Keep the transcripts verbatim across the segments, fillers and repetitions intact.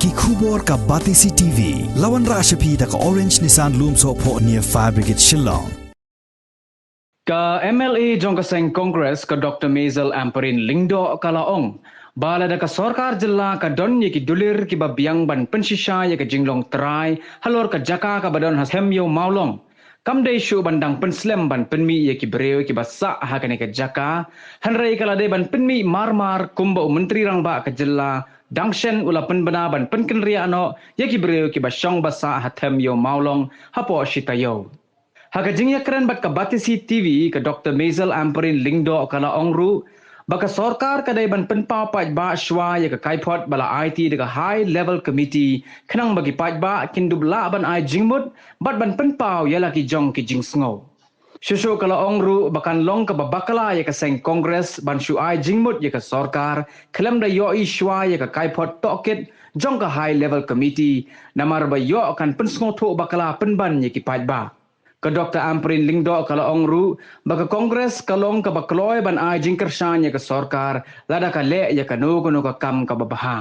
Ki khubor ka Batesi TV. La wanrah sha phi da ka Orange Nissan Lumsohphoh near Fire Brigade Shillong. Ka M L A jong ka seng Congress ka Doctor Maisel Ampareen Lyngdoh ka la ong ba lada ka sorkar jylla ka don ïa ki dulir kiba biang ban pynshisha ïa ka jinglong trai halor ka jaka kaba don ha Them Ïew Mawlong, kam dei shuh ban dang pynslem ban pynmih ïa ki briew kiba sah ha kane ka jaka, hynrei ka la dei ban pynmih marmar kumba u Myntri Rangbah ka jylla dang shen u la pynbna ban pynkynriah noh ïa ki briew kiba shong ba sah ha Them Ïew Mawlong hapoh shi taïew. Ha ka jingïakren bad ka Batesi TV, ka Doctor Maisel Ampareen Lyngdoh ka la ong ruh ba ka sorkar ka dei ban pynpaw paidbah shuwa ïa ka kaiphod ba la aiti da ka High Level Committee, khnang ba ki paidbah kin dup lah ban ai jingmut bad ban pynpaw ïa la ki jong ki jingsngew. Shuh shuh ka la ong ruh ba kan long kaba bakla ïa ka seng Congress ban shu ai jingmut ïa ka sorkar khlem da ïohi shuwa ïa ka kaiphod tohkit jong ka High Level Committee, namar ba ïoh kan pynsngewthuh bakla pynban ïa ki paidbah. Ka Doctor Ampareen Lyngdoh ka la ong ruh ba ka Congress ka long kaba kloi ban ai jingkyrshan ïa ka sorkar lada ka leh ïa kano kano ka kam kaba bha.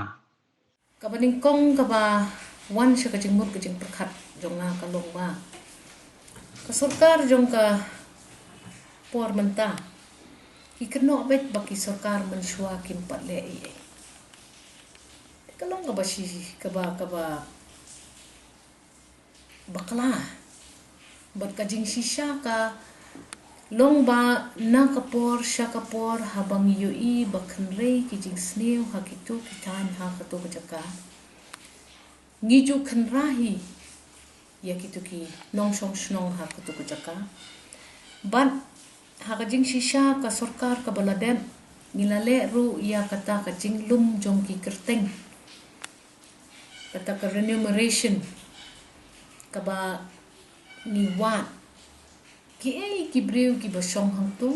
Kaba nyngkong kaba wan sha ka jingmut ka jingpyrkhat jong nga ka long ba ka sorkar jong ka por mynta ki kynnoh beit ba ki sorkar mynshuwa kim pat leh ei ei. Ka long kaba shi kaba kaba bakla. Bad ka jingshisha ka long ba na ka por sha ka por haba ngi ïohi ba khynrei ki jingsniew ha kito ki thaiñ ha kato ka jaka, ngi ju khynra hi ïa kito ki nongshong shnong ha kato ka jaka. Bad ha ka jingshisha ka sorkar kaba la dep ngi la leh ruh ïa kata ka jinglum jong ki kyrteng, kata ka remuneration kaba ngi wad. Kiei ki briew kiba shong hangto,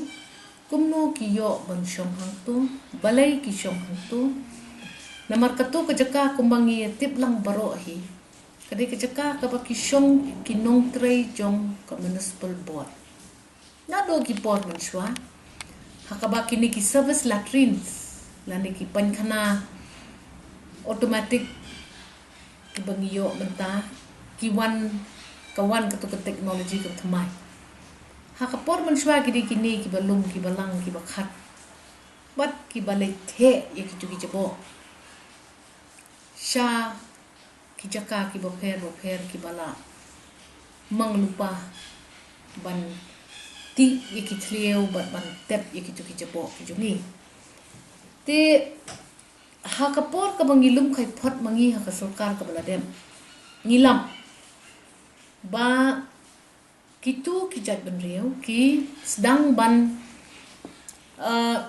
kumno ki ïoh ban shong hangto, balei ki shong hangto. Namar kato ka jaka kumba ngi ïa tip lang baroh hi, ka dei ka jaka kaba ki shong ki nongtrei jong ka municipal board. Naduh ki por mynshuwa, ha kaba kine ki service latrines lane ki paikhana automatic kiba ngi ïoh mynta ki wan, ka wan kato ka technology ka thymmai. Ha ka por mynshuwa ki dei kine kiba lum, kiba lang, kiba khat. Bad kiba leit theh ïa kito ki jaboh sha ki jaka kiba pher ba pher kiba la mang lypa ban tih ïa ki thliew bad ban tep ïa kito ki jaboh ki jong ngi. Te ha ka por kaba ngi lum kaiphod ma ngi ha ka sorkar kaba la dep, ngi lap ba kito ki jaitbynriew ki sdang ban, eh,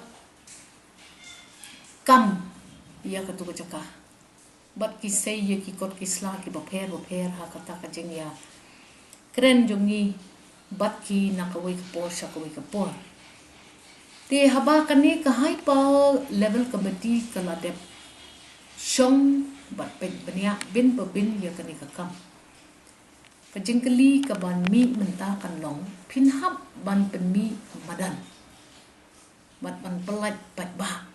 kam ïa kato ka jaka. Bad ki sei ïa ki kot ki sla kiba pher ba pher ha kata ka jingïakren jong ngi bad ki na kawei ka por sha kawei ka por. Te haba kane ka High Power Level Committee ka la dep shong bad peit bniah bin pa bin ïa kane ka kam, ka jingkylli kaban mih mynta kan long, phin hap ban pynmih madan bad ban pyllait paidbah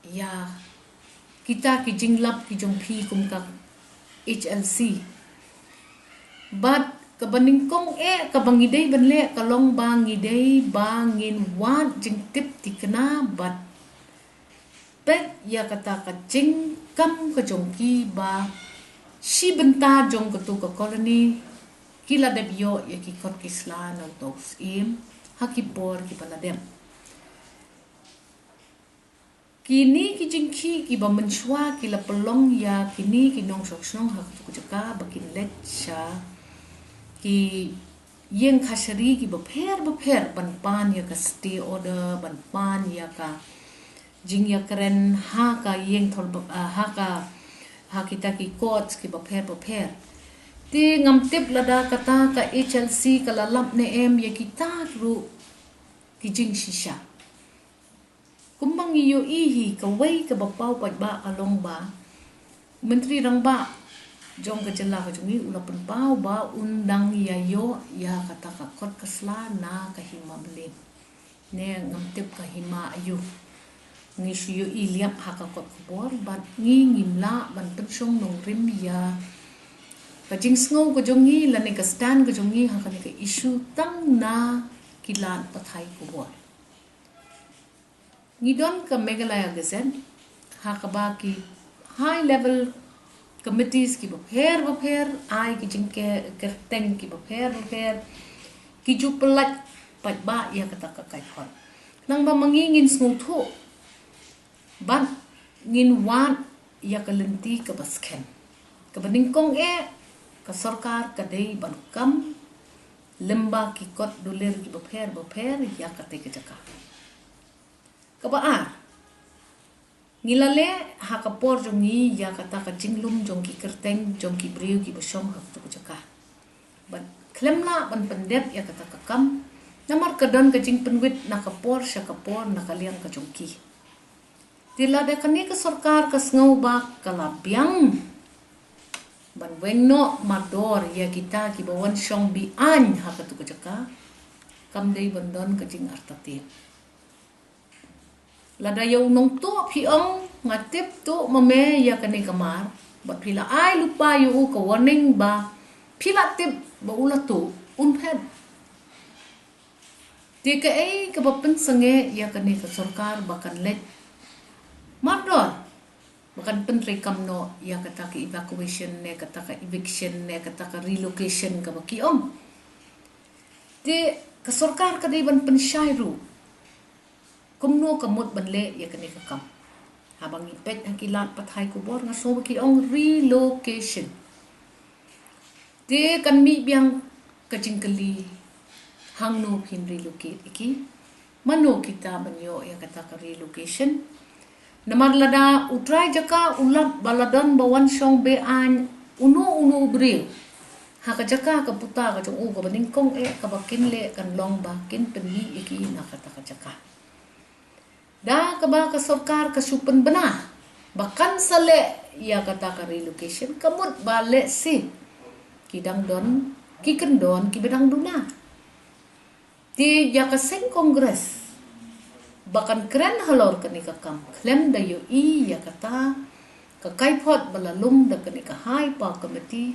ïa kita ki jinglap ki jong phi kum ka H L C? Bad kaba nyngkong eh kaba ngi dei ban leh ka long ba ngi dei ba ngin wad jingtip thikna bad peit ïa kata ka jingkam ka jong ki ba shi bynta jong kato ka colony ki la dep ïoh ïa ki kot ki sla na uto u syiem ha ki por kiba la dep. Kine ki jingkhih kiba mynshuwa ki la pynlong ïa kine ki nongshong shnong ha kato ka jaka ba kin leit sha ki ïing kashari kiba pher ba pher ban pan ïa ka stay order, ban pan ïa ka jingïakren ha ka ïing tholbak, ah, ha ka, ha kita ki courts kiba pher ba pher. Te ngam tip lada kata ka H L C ka la lap ne em ïa kita ruh ki jingshisha. Kumba ngi ïohi hi, kawei kaba paw paidbah ka long ba Myntri Rangbah jong ka jylla ka jong ngi u la pynpaw ba un dang ïa ïoh ïa kata ka kot ka sla na ka hima byllien, ne ngam tip ka hima aïu. Ngi shu ïohi liap ha ka kot khubor bad ngi ngim lah ban pynshong nongrim ïa ka jingsngew ka jong ngi lane ka stand ka jong ngi ha kane ka issue tang na ki lad pathai khubor. Ngi don ka Meghalaya Gazette ha kaba ki high level committees ki bapher bapher ai ki jingkyrteng ki bapher bapher ki ju pyllait paidbah ïa kata ka kaiphod. Nangba ma ngi ngin sngewthuh bad ngin wad ïa ka lynti kaba skhem. Kaba nyngkong eh, ka sorkar ka dei ban kam lem bad ki kot dulir ki bapher bapher ïa kata ka jaka. Kaba ar, ngi la leh ha ka por jong ngi ïa kata ka jinglum jong ki kyrteng jong ki briew kiba shong ha kata ka jaka. Bad khlem lah ban pyndep ïa kata ka kam namar ka don ka jingpynwit na ka por sha ka por na ka liang ka jong ki. Te lada kane ka sorkar ka sngew ba ka la biang ban weng noh mardor ïa kita kiba wan shong be-aiñ ha kata ka jaka, kam dei ban don ka jingartatien. Lada ïa u nongtuh phi ong nga tip tuh ma me ïa kane ka mar bad phi la ai lypa ïa u ka warning ba phi la tip ba u la tuh, un phet. Te kaei kaba pynsangeh ïa kane ka sorkar ba kan leit mardor ba kan pyntreikam noh ïa kata ka evacuation ne kata ka eviction ne kata ka relocation kaba ki ong. Te ka sorkar ka dei ban pynshai ruh kumno ka mut ban leh ïa kane ka kam. Haba ngi peit ha ki lad pathai khubor nga sngew ba ki ong relocation. Te kan mih biang ka jingkylli, hangno phin relocate ïa ki? Mano kita ban ïoh ïa kata ka relocation? Namar lada u trai jaka u lap ba la don ba wan shong be-aiñ uno uno u briew ha ka jaka ka puta ka jong u kaba nyngkong eh kaba kin leh kan long ba kin pynmih ïa ki na kata ka jaka. Da kaba ka sorkar ka shu pynbna ba kan sa leh ïa kata ka relocation ka mut ba lehse ki dang don ki kyndon kiba dang duna. Te ïa ka seng Congress ba kan kren halor kane ka kam khlem da ïohi ïa kata ka kaiphod ba la lum da kane ka high power committee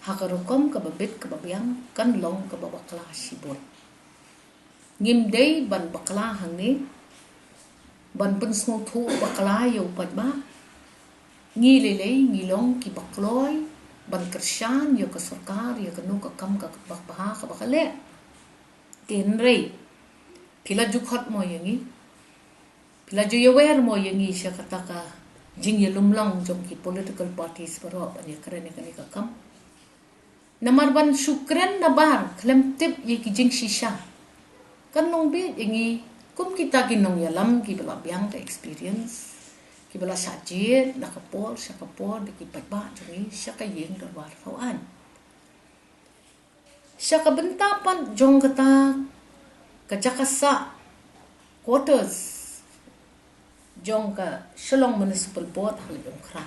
ha ka rukom kaba bit kaba biang kan long kaba bakla shibun. Ngim dei ban bakla hangne ban pynsngewthuh bakla ïa u paidbah. Ngi lei lei ngi long kiba kloi ban kyrshan ïa ka sorkar ïa kano ka kam kaba bha kaba ka leh. Te hynrei phi la ju khot mo ïa ngi, phi la ju ïawer mo ïa ngi sha kata ka jingïalumlang jong ki political parties baroh ban ïakren ïa kane ka kam. Namar ban shu kren nabar khlem tip ïa ki jingshisha kan long bieit ïa ngi kum kita ki nongïalam kiba la biang ka experience, kiba la shah jied na ka por sha ka por da ki paidbah jong ngi sha ka ïing dorbar thaw aiñ. Sha ka bynta pat jong kata ka jaka sah quarters jong ka Shillong Municipal Board ha Laitumkhrah.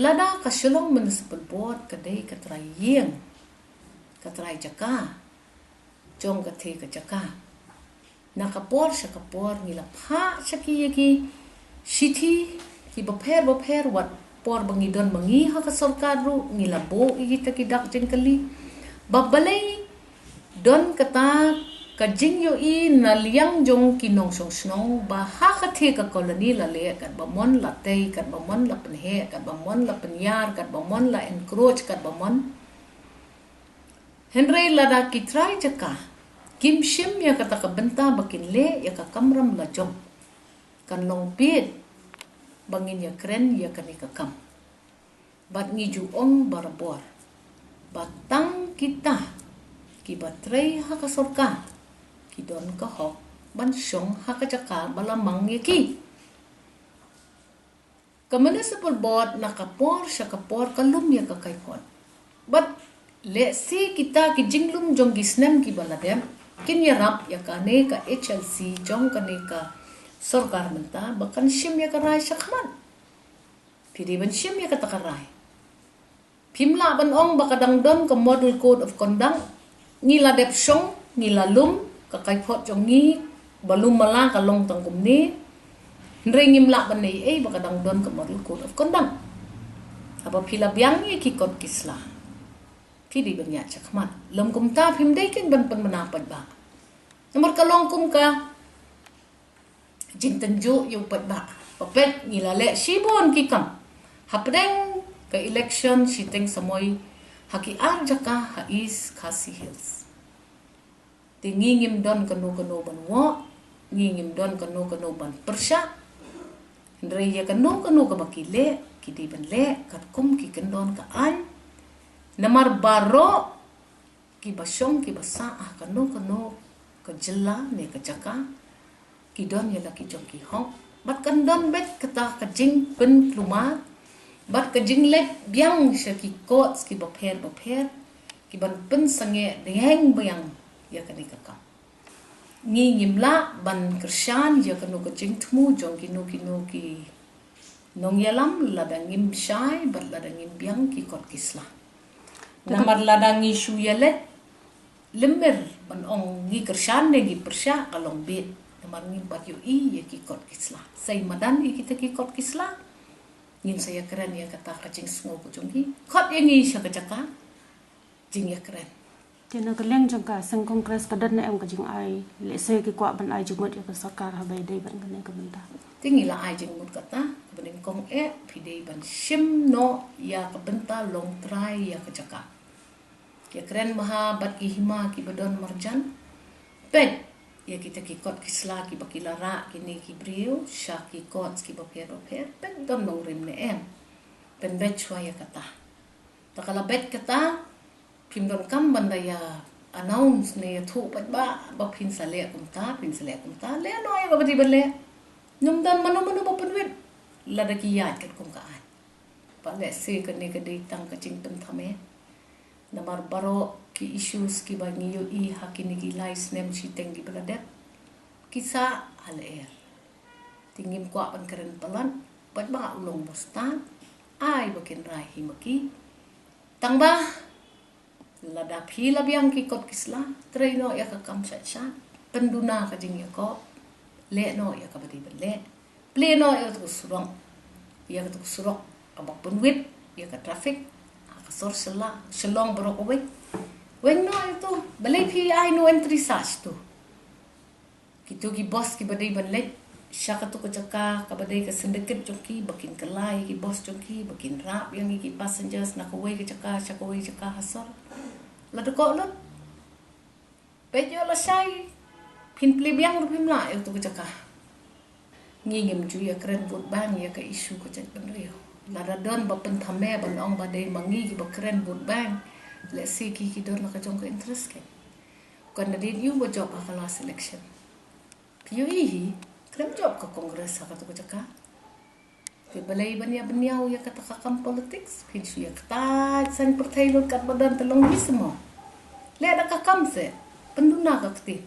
Lada ka Shillong Municipal Board ka dei ka trai ïing, ka trai jaka jong kata ka jaka, na ka por sha ka por ngi la phah sha ki ïa ki shithi kiba pher ba pher wat por ba ngi don ma ngi ha ka sorkar ruh ngi la buh ïa kita ki dak jingkylli. Ba balei don kata ka jingïohi na liang jong ki nongshong shnong ba ha kata ka colony la leh katba mon la tei, katba mon la pynheh, katba mon la pynïar, katba mon la encroach, katba mon. Hynrei lada ki trai jaka kim shim ïa kata ka bynta ba kin leh ïa ka kamram la jong, kan long bieit ba ngin ïakren ïa kane ka kam. Bad ngi ju ong barabor ba tang kita kiba trei ha ka sorkar ki don ka hok ban shong ha ka jaka ba la mang ïa ki. Ka Municipal Board na ka por sha ka por ka lum ïa ka kaiphod. Bad lehse kita ki jinglum jong ki snem kiba la dep kin ïarap ïa kane ka H L C jong kane ka sorkar mynta ba kan shim ïa ka rai shakhmat. Phi dei ban shim ïa kata ka rai. Phim lah ban ong ba ka dang don ka model code of conduct. Ngi la dep shong, ngi la lum, ka kaiphod jong ngi ba lum mala ka long tang kumne. Hynrei ngim lah ban ïohi ba ka dang don ka moral code of conduct. Haba phi la biang ïa ki kot ki sla, phi dei ban ïaid shakhmat. Lym kumta phim dei kin ban pynmynna paidbah. Namar ka long kum ka jingtynjuh ïa u paidbah. Ba peit ngi la leh shibun ki kam hapdeng ka election shiteng samoi ha ki ar jaka ha East Khasi Hills. Te ngi ngim don kano kano ban wad, ngi ngim don kano kano ban pyrshah. Hynrei ïa kano kano kaba ki leh, ki dei ban leh katkum ki kyndon ka aiñ. Namar baroh kiba shong kiba sah ha kano kano ka jylla ne ka jaka, ki don ïa la ki jong ki hok. Bad kan don beit kata ka jingpynkulmar bad ka jingleit biang sha ki courts kiba pher ba pher, ki ban pynsangeh deng biang ïa kane ka kam. Ngi ngim lah ban kyrshan ïa kano ka jingthmu jong kino kino ki nongïalam lada ngim shai bad lada ngim biang ki kot ki sla. Namar lada ngi shu ïaleh lymmer ban ong ngi kyrshan ne ngi pyrshah ka long beit. Namar ngim pat ïohi ïa ki kot ki sla. Sa ïa madan ïa kita ki kot ki sla, ngin sa ïakren ïa kata ka jingsngew ka jong ngi. Khot ïa ngi sha ka jaka jingïakren. Te na ka liang jong ka seng Congress ka don ne em ka jingai, lehse ki kwah ban ai jingmut ïa ka sorkar haba ïadei bad kane ka bynta? Te ngi la ai jingmut kata, kaba nyngkong eh phi dei ban shim noh ïa ka bynta long trai ïa ka jaka. Ïakren bha bad ki hima kiba don marjan. Peit ïa kita ki kot ki sla kiba ki la rah kine ki briew sha ki courts kiba pher ba pher. Peit don nongrim ne em. Pynbeit shuwa ïa kata. Te ka la beit kata, phim donkam ban da ïa announce ne ïathuh paidbah ba phin sa leh kumta, phin sa leh kumta. Leh noh ïa kaba dei ban leh. Ngim don mano mano ba pynwit lada ki ïaid katkum ka aiñ. Ba lehse kane ka dei tang ka jingpynthame. Namar baroh ki issues kiba ngi ïohi ha kine ki lai snem shiteng kiba la dep, ki sah ha lyer. Te ngim kwah ban kren palat, paidbah u long ba stad, ai ba kin rai hi ma ki. Tang ba lada phi la biang ki kot ki sla, trei noh ïa ka kam shat shat, pynduna ka jingïakop, leh noh ïa kaba dei ban leh, plie noh ïa katu ka surok, ïa katu ka surok kaba pynwit ïa ka traffic ha ka sor Shillong, Shillong baroh kawei. Weng noh ïa tu, balei phi ai no entry sa shitu? Kitu ki bos kiba dei ban leit sha katu ka jaka kaba dei ka syndicate jong ki, ba kin kylla ïa ki bos jong ki, ba kin rah biang ïa ki passengers na kawei ka jaka sha kawei jaka ha sor. Lada koh lut, peit ïoh lashai phin plie biang ruh phim lah ïa katu ka jaka. Ngi ngim ju ïakren vote bank ïa ka issue ka jaitbynriew. Lada don ba pynthame ban ong ba dei ma ngi kiba kren vote bank, lehse ki ki don la ka jong ka interest keiñ. Kan da dei ïa u ba jop ha ka last election. Phi ïohi hi, khlem jop ka Congress ha katu ka jaka. Te balei ban ïa bynñiaw ïa kata ka kam politics, phin shu ïa kata saiñ pyrthei lut katba don te long hi se mo. Leh da ka kam se, pynduna ka ktien.